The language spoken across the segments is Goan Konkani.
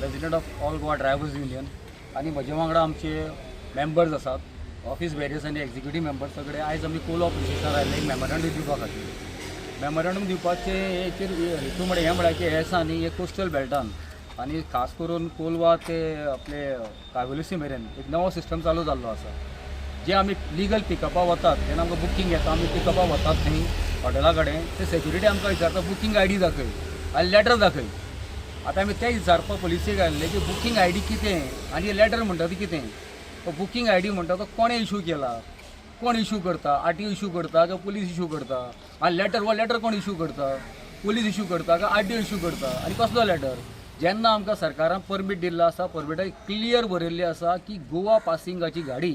President of All Goa Drivers Union आनी म्हजे वांगडा आमचे मेंबर्स आसात, ऑफिस बेरर्स आनी एक्झिक्युटीव मेंबर्स सगळे. आयज आमी कोलवा पुलीस स्टेशनार आयिल्ले एक मेमोरंडम दिवपा खातीर. मेमोरंडम दिवपाचें हेचेर हेतू म्हळ्यार हें म्हळ्यार की हे दिसांनी हे कोस्टल बेल्टान आनी खास करून कोलवा ते आपले कावेलुसी मेरेन एक नवो सिस्टम चालू जाल्लो आसा. जे आमी लिगल पिकअपाक वतात तेन्ना आमकां बुकींग येता, आमी पिकअपाक वतात थंय हॉटेला कडेन, ते सेक्युरिटी आमकां विचारता बुकींग I D दाखय आनी लॅटर दाखय. आतां आमी ते विचारपाक पुलिसेक आयिल्ले की बुकींग I D कितें आनी लॅटर म्हणटा ती कितें. तो बुकींग I D म्हणटा तो कोणें इशू केला, कोण इशू करता, आर टी ओ इशू करता काय पुलीस इशू करता, आनी लॅटर हो लॅटर कोण इशू करता, पुलीस इशू करता काय आर टी ओ इशू करता आनी कसलो लॅटर. जेन्ना आमकां सरकारान परमीट दिल्लो आसा, परमिटाक क्लियर बरयल्लें आसा की गोवा पासिंगाची गाडी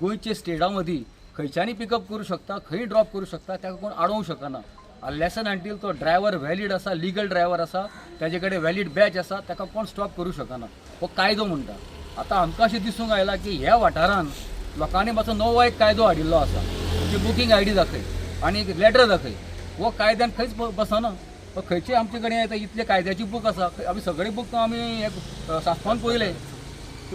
गोंयचे स्टेटा मदीं खंयच्यानय पिकअप करूं शकता, खंय ड्रॉप करूं शकता, ताका कोण आडोवंक शकना अनलेस एंड अंटील तो ड्रायव्हर व्हॅलीड आसा, लिगल ड्रायव्हर आसा, ताजे कडेन व्हॅलीड बॅच आसा, ताका कोण स्टॉप करूं शकना, हो कायदो म्हणटा. आतां आमकां अशें दिसूंक आयलां की ह्या वाठारान लोकांनी मातसो नवो एक कायदो हाडिल्लो आसा की बुकींग I D दाखय आनी एक लॅटर दाखय. हो कायद्यान खंयच बसना. खंयचे आमचे कडेन आतां इतले कायद्याची बूक आसा, आमी सगळे बूक आमी सांसपान पळयले,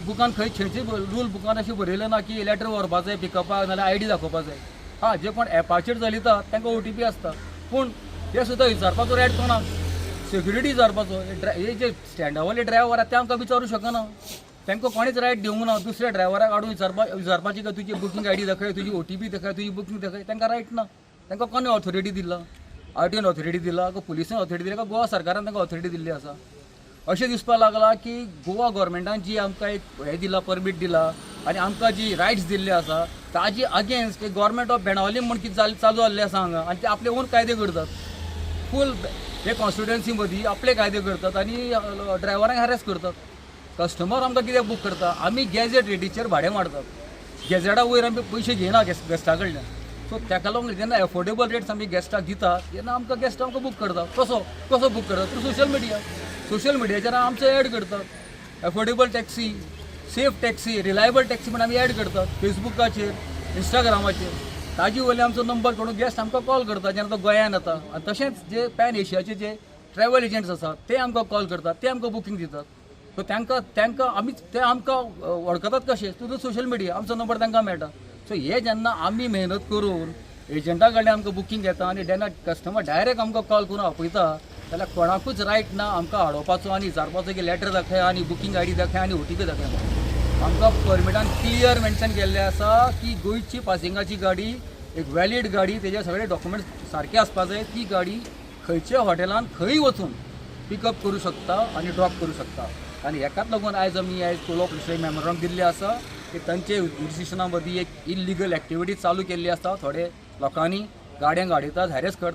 बुकान खंय खंयचे रूल बुकान अशें बरयलें ना की लॅटर व्हरपा जाय पिकअपाक नाल्यार I D दाखोवपा जाय. हां, जे कोण एपाचेर चलयता तांकां ओटीपी आसता, पूण ते सुद्दां विचारपाचो रायट कोणाक, सेक्युरिटी विचारपाचो. हे जे स्टँडा वयले ड्रायव्हर आसा ते आमकां विचारूं शकना, तांकां कोणेच रायट दिवंक ना दुसऱ्या ड्रायव्हराक हाडून विचारपाची काय तुजी बुकींग I D दाखय, तुजी ओटीपी दाखय, तुजी बुकींग दाखय. तांकां रायट ना. तांकां कोणें ऑथॉरिटी दिला? आर टी ओन ऑथॉरिटी दिला काय पुलिसान ऑथॉरिटी दिला काय गोवा सरकारान तांकां ऑथॉरिटी दिल्ली आसा? अशें दिसपाक लागलां की गोवा गव्हर्मेंटान जी आमकां एक हें दिलां, परमीट दिला आनी आमकां जी रायट्स दिल्ले आसा ताजी अगेन्स्ट एक गव्हर्मेंट ऑफ बेणावली म्हण कितें चालू जाल्लें आसा हांगा आनी ते आपले ओन कायदे करतात. फूल हे कॉन्स्टिट्युएन्सी मदीं आपले कायदे करतात आनी ड्रायव्हरांक हॅरेस करतात. कस्टमर आमकां कित्याक बूक करता? आमी गॅझेट रेटीचेर भाडें मारतात, गॅझेटा वयर आमी पयशे घेयना गेस्टा कडल्यान. सो ताका लागून जेन्ना एफोर्डेबल रेट्स आमी गेस्टाक दिता तेन्ना आमकां गेस्ट आमकां बूक करता. कसो कसो बूक करता? Through social media. सोशल मिडियाचेर आमचो एड करतात, affordable taxi, safe taxi, reliable taxi म्हण आमी एड करतात फेसबुकाचेर, इंस्टाग्रामाचेर. ताजे वयल्यान आमचो नंबर काडून गेस्ट आमकां कॉल करता जेन्ना तो गोंयान येता. आनी तशेंच जे पॅन एशियाचे जे ट्रॅवल एजंट्स आसात ते आमकां कॉल करतात, ते आमकां बुकींग दितात. सो तांकां आमी ते आमकां वळखतात कशें? थ्रू सोशल मिडिया आमचो नंबर तांकां मेळटा. सो हे जेन्ना आमी मेहनत करून एजंटा कडल्यान आमकां बुकींग घेता आनी जेन्ना कस्टमर डायरेक्ट आमकां कॉल करून आपयता जाल्यार कोणाकूच रायट ना आमकां आडोवपाचो आनी विचारपाचो की लॅटर दाखय आनी बुकींग I D दाखय आनी ओटीपी दाखय म्हणून. आमकां परमिटान क्लियर मेन्शन केल्लें आसा की गोंयची पासिंगाची गाडी एक व्हॅलीड गाडी, तेजे सगळे डॉक्युमेंट्स सारके आसपा जाय, ती गाडी खंयच्या हॉटेलान खंय वचून पिकअप करूं शकता आनी ड्रॉप करूं शकता. आनी हेकाच लागून आयज आमी आयज कोलवा पुलिसाक मेमोरंडम दिल्लें आसा की तांचे जुरिस्डिक्शना मदीं एक इलिगल एक्टिविटी चालू केल्ली आसा. थोडे लोकांनी गाडयांक आडयतात, हॅरेस करतात.